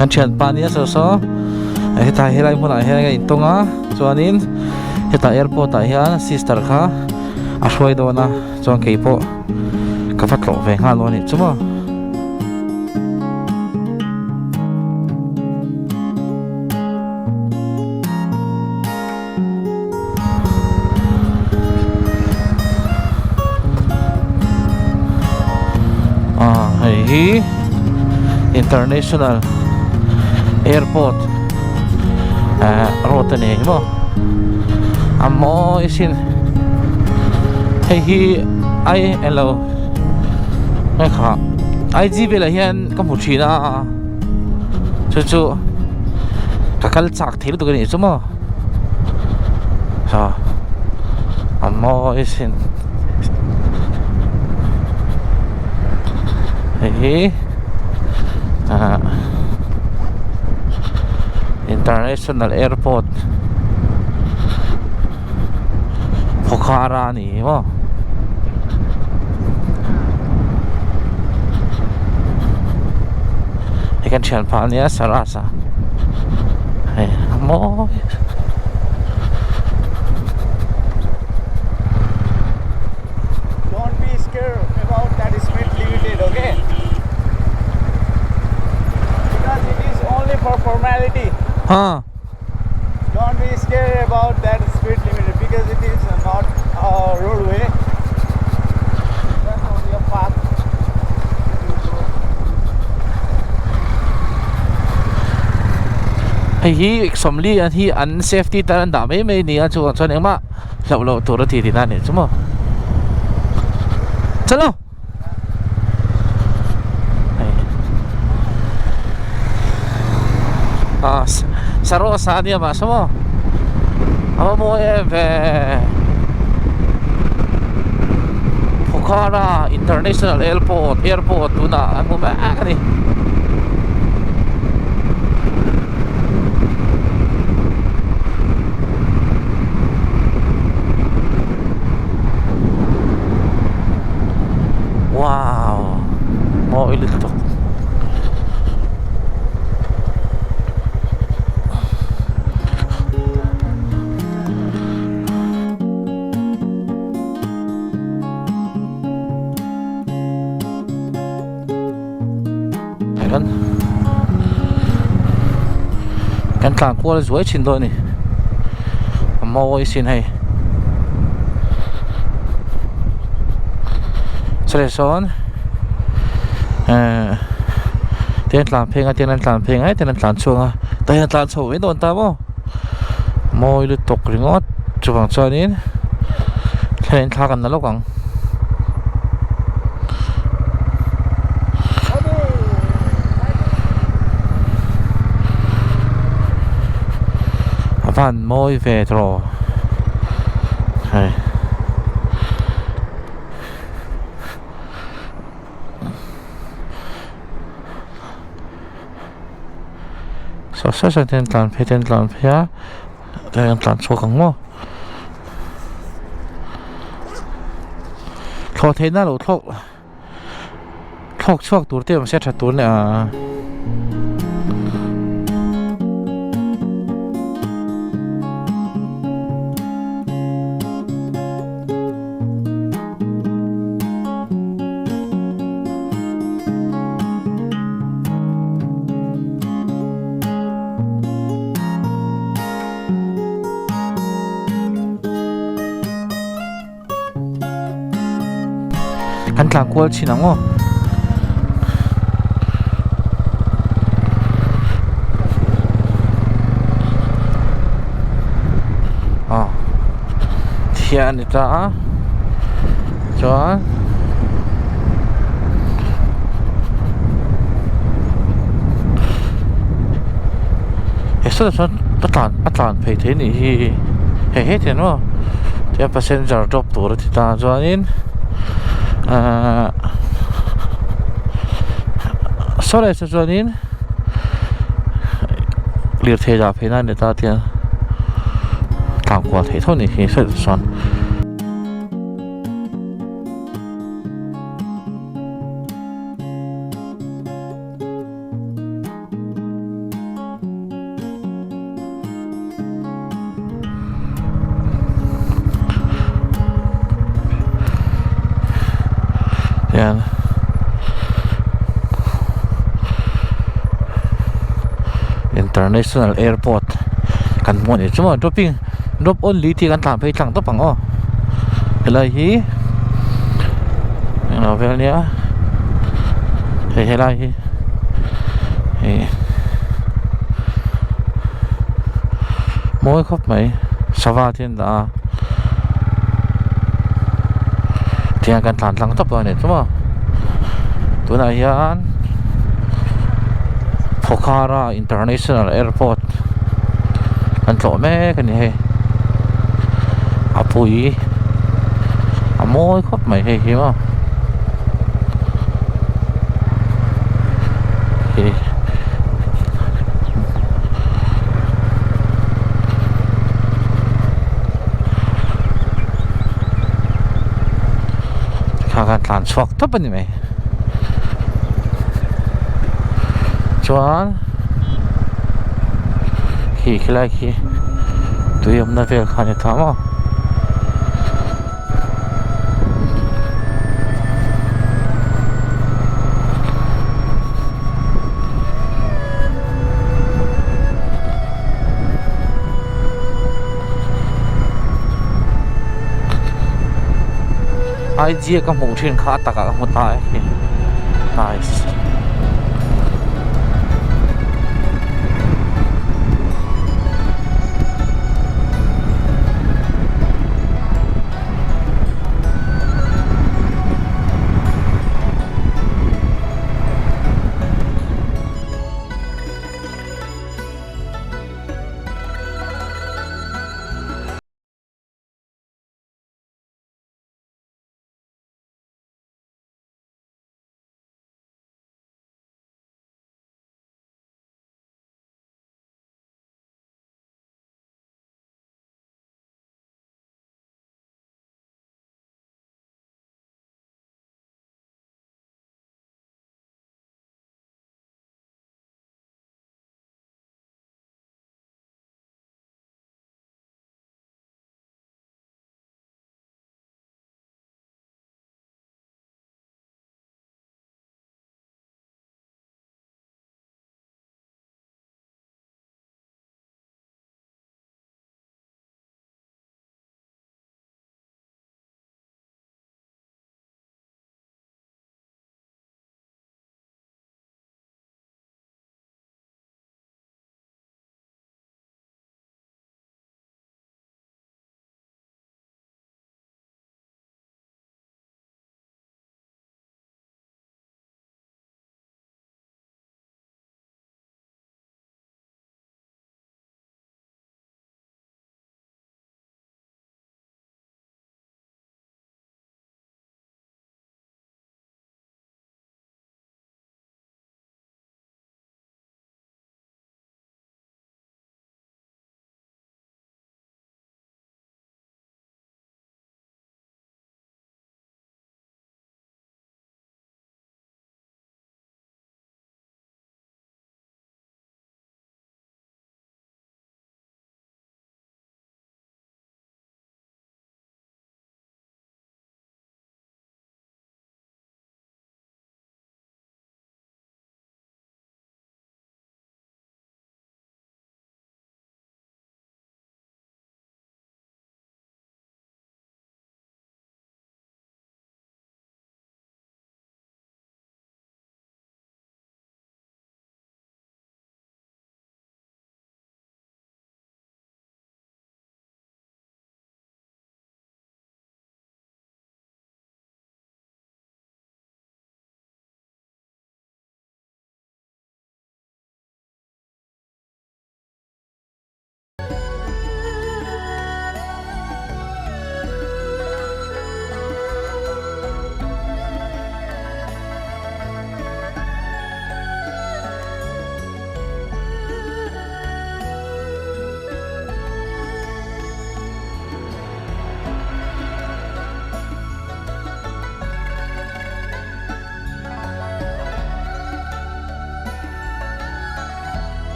Kan thianpa nia saw saw hetah helai hmunah hian a intawng a chuanin hetah airport ah hian sister kha a hruai dawn a chuan keipawh ka va tlawh ve nghal dawn a nih chu maw. Ah hei hi international airport eh road a ni maw a mawi sin hei hi ai elo hei kha IG velah hian ka hmu thin a chu chu ka kal chak thei lutuk a nih chu maw. Ha a mawi sin hei hi ah international airport Pokhara a ni hi maw hei kan thianpa ania Sarasa. Hei a mawi Don't be scared about that speed limited, okay? Because it is only for formality. Ha. Don't be scared about that speed limit because it is not a roadway. Just only a path. Hei hi sawmli an hi an safety tan an dah mai mai a ni a chuvang chuan engmah hlauh loh tur a ti tihna a nih chu maw chalo ah sarawh sa a nia mahse maw a va mawi em ve Pokhara International Airport airport tunah an hmu mek a ni. Wow mawi lutuk kan kan tlan kual zuai thin dawn a ni a mawi sin hei chulai sawn ehh tin an tlan phei ang a tin an tlan phei ang a tin an tlan chhuak ang a tah hian a tlan chho mai dawn ta maw mawi lutuk ringawt chuvang chuanin thla in thla kan la lawk ang. A van mawi ve tawh hei. Saw saw sawn hian tlan phei te an tlan phei a hei an tlan chhuak ang maw thlawh theihna lo thlawk thlawk chhuak tur te awm se tha tur nia. Kan tlan kual chhin ang aw. Aw thian a ni ta a chuan he sawtah chuan a tlan a tlan phei thei a nih hi hei hetiang maw tia passenger drop tur a ti ta chuanin ahh saw lai saw chuanin lirthei dah phei nan a ni ta tia tlan kual theih tho a nih hi sawtah chuan. Hian International Airport kan hmuh a nih chu maw dropping drop only tih kan tlan phei tlang tawp ang aw helai hi englo vel nia hei helai hi ih mawi khawp mai sava te an dah a tihian kan tlan tlang tawp a ni chu maw tunah hian Pokhara International Airport kan tlawh mek a ni hei a pui a mawi khawp mai hei hi maw hei kha khan tlan chhuak tawp a ni mai chuan khi khilai khi tui awmna vel kha a ni ta maw. IG a ka hmuh thin kha a takah ka hmu ta e nice.